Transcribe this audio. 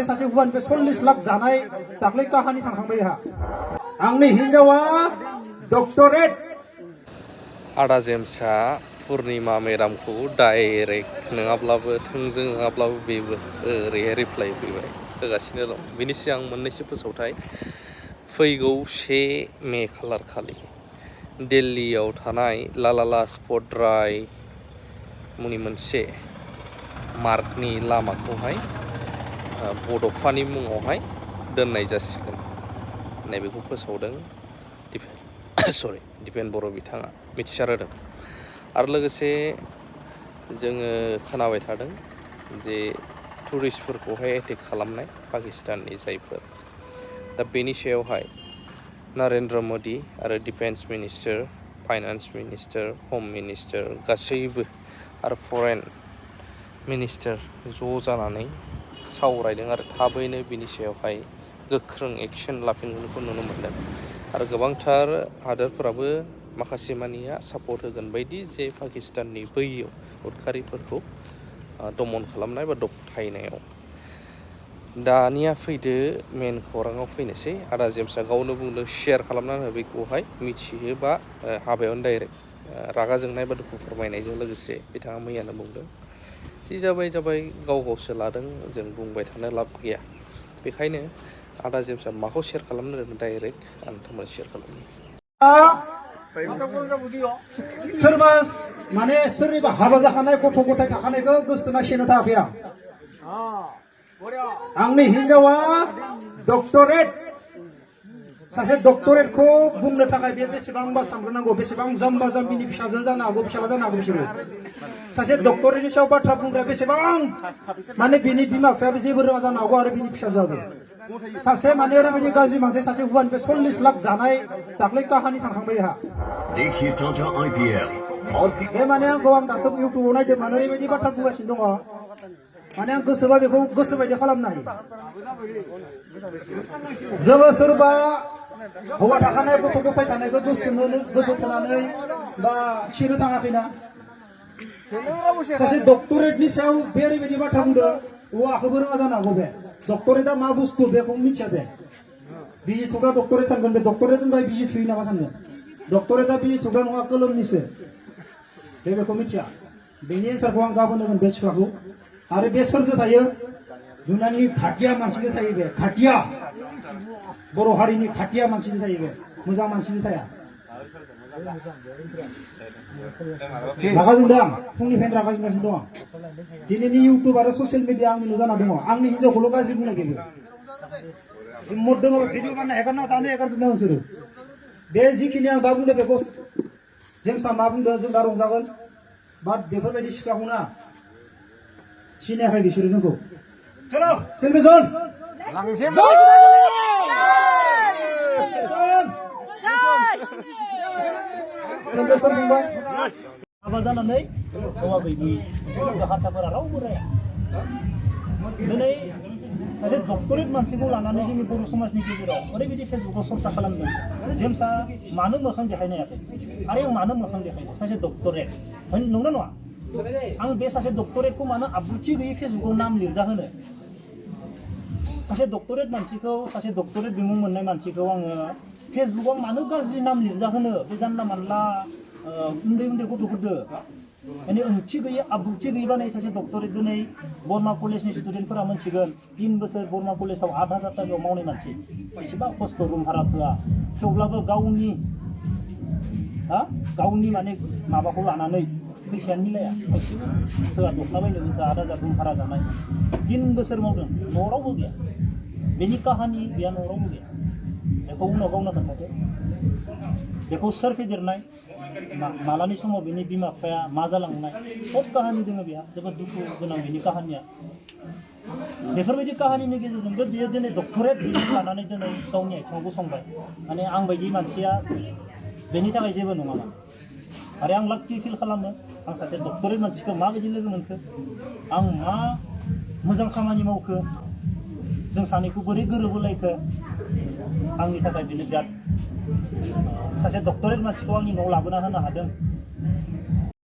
सासे हुवानिफ्राय 40 लाख जानाय दाख्लै काहानि थांखांबाय हा आंनि हिनजावा डक्टरेट आदा जेम्सआ पुर्निमा मेडामखौ डाइरेक्ट नङाब्लाबो थोंजों नङाब्लाबो बेबो ओरैहाय रिप्लाइ होगासिनो दं। बिनि सिगां मोननैसो फोसावथाय फैगौ 1 मे खालार खालि दिल्लीयाव थानाय लाला लाजपत राय मुंनि मोनसे मार्गनि लामाखौहाय बड'फानि मुङावहाय दोननाय जासिगोन नैबेखौ फोसावदों दिपेन बर' बिथाङा मिथिसार होदों। आरो लोगोसे जोङो खोनाबाय थादों जे टुरिस्टफोरखौहाय एटेक खालामनाय पाकिस्ताननि जायफोर दा बेनि सायावहाय नरेन्द्र मदि आरो डिफेन्स मिनिस्टार, फाइनान्स मिनिस्टार, हम मिनिस्टार गासैबो आरो फरेन मिनिस्टार ज' जानानै सावरायदों आरो थाबैनो बिनि सायावहाय गोख्रों एक्सन लाफिनगोनखौ नुनो मोन्दों। आरो गोबांथार हादोरफोराबो माखासे मानिया सापर्ट होगोन बायदि जे पाकिस्ताननि बैयाव उदखारिफोरखौ दमन खालामनाय बा दबथायनायाव। दानिया फैदो मेन खौराङाव फैनोसै। आदा जेम्सआ गावनो बुंदों शेयार खालामनानै हो बेखौहाय मिथियो बा हाबायावनो डाइरेक्ट रागा जोंनाय बा दुखु फोरमायनायजों लोगोसे बिथाङा मैयानो बुंदों जि जाबाय गाव गावसो लादों जों बुंबाय थानो लाब गैया। बेखायनो आदा जेम्सआ माखौ शेयार खालामनो होदों डाइरेक्ट आं नोंथांमोन शेयार खालामनि। सोरबा माने सोरनिबा हाबा जाखानाय गथ' गथाय थाखानायखौ गोसोथोना सेनो थायाखै आंनि हिनजावा डक्टरेट सासे डक्टरेटखौ बुंनो थाखाय बे बेसेबांबा सानग्रोनांगौ, बेसेबां जाम्बा जाम्बिनि फिसाजो जानो हागौ, फिसाला जानो हागौ बिसोरो। सासे डक्टरेटनि सायाव बाथ्रा बुंग्रा बेसेबां माने बिनि बिमा बिफायाबो जेबो रोङा जानो हागौ आरो बिनि फिसाजोआबो। सासे माने ओरैबायदि गाज्रि मानसि सासे हुवानिफ्राय 40 लाख जानाय दाख्लै काहानि थांखांबाय हा बे माने आंखौ आं दासो इउटुबाव नायदोंमोन ओरैबायदि बाथ्रा बुंगासिनो दङ माने आं गोसोबा बेखौ गोसो बायदि खालामनो हायो। जोङो सोरबा हौवा थाखानाय गथ' गथाय थानायखौ गोसो थोनानै बा सिनो थाङाखैना। सासे डक्टरेटनि सायाव बे ओरैबायदि बाथ्रा बुंदों हौवाखौबो रोङा जानो हागौ। बे डक्टरेटआ मा बुस्थु बेखौ मिथिया। बे बिजि थुग्रा डक्टरेट सानगोन, बे डक्टरेट होनबाय बिजि थुयो नामा सानगोन। डक्टरेटआ बिजि थुग्रा नङा, कोलोमनिसो। बेखौ मिथिया। बेनि एन्सारखौ आं गाबोन होगोन बे सिख्लाखौ। आरो बे सोरजो थायो जुनानि खाथिया मानसिजों थायो। बे खाथिया बर' हारिनि खाथिया मानसिजों थायो। बे मोजां मानसिजों थाया। रागा जोंदों आं फुंनिफ्रायनो रागा जोंगासिनो दं। दिनैनि इउटुब आरो ससियेल मिडिया आंनि नुजाना दङ। आंनि हिनजावखौल' गाज्रि बुंनाय गैया। मद दङ भिडिअ बानाय हेगारना दानो हेगारजोबदों नोंसोरो। बे जिखिनि आं दा बुंदों बेखौ जेम्सआ मा बुंदों जों दा रंजागोन। बाट बेफोरबायदि सिख्लाखौ ना सिनायाखै बिसोरो जोंखौ। चलो सेलिब्रेसन बुंबाय हाबा जानानै हौवा गैयि हारसाफोरा रावबो राया। दिनै सासे डक्टरेट मानसिखौ लानानै जोंनि बर' समाजनि गेजेराव ओरैबायदि फेसबुकाव चर्चा खालामदों जेम्सआ मानो मोखां देखायनो हायाखै आरो आं मानो मोखां देखायनो। सासे डक्टरेट नंगौना नङा? आं बे सासे डक्टरेटखौ मानो आब्रुथि गैयै फेसबुकाव नाम लिरजा होनो। सासे डक्टरेट मानसिखौ, सासे डक्टरेट बिमुं मोननाय मानसिखौ आङो फेसबुकाव मानो गाज्रि नाम लिरजा होनो। बे जानला मानला उन्दै उन्दै गथ'फोरदो माने ओंथि गैयै आब्रुथि गैयै बानाय सासे डक्टरेट। दिनै बरमा कलेजनि स्टुडेन्टफोरा मोनथिगोन 3 बोसोर बरमा कलेजाव 8,000 टाकायाव मावनाय मानसि बेसेबां खस्थ' रुम भारा थोआ। थेवब्लाबो गावनि माने माबाखौ लानानै फैसायानो मिलाया। खायसेबो सोरबा दखना बायनोबो 8,000 रुम भारा जानाय 3 बोसोर मावदों। न'आव रावबो गैया। बेनि काहानि गैया, न'आव रावबो गैया। बेखौ उनाव गावनो खोन्थादो। बेखौ सोर फेदेरनाय, मालानि समाव बिनि बिमा बिफाया मा जालांनाय सब काहानि दङ बेहा। जोबोद दुखु गोनां बिनि काहानिया। बेफोरबायदि काहानिनि गेजेरजोंबो बियो दिनै डक्टरेट लानानै दिनै गावनि आथिङाव गसंबाय। माने आं बायदि मानसिया बेनि थाखाय जेबो नङामोन। आरो आं लाक्कि फिल खालामो आं सासे डक्टरेट मानसिखौ माबायदि लोगो मोनखो, आं मा मोजां खामानि मावखो, जों सानैखौ बोरै गोरोबहोलायखो। आंनि थाखाय बेनो बिराद सासे डक्टरेट मानसिखौ आंनि न'आव लाबोना होनो हादों।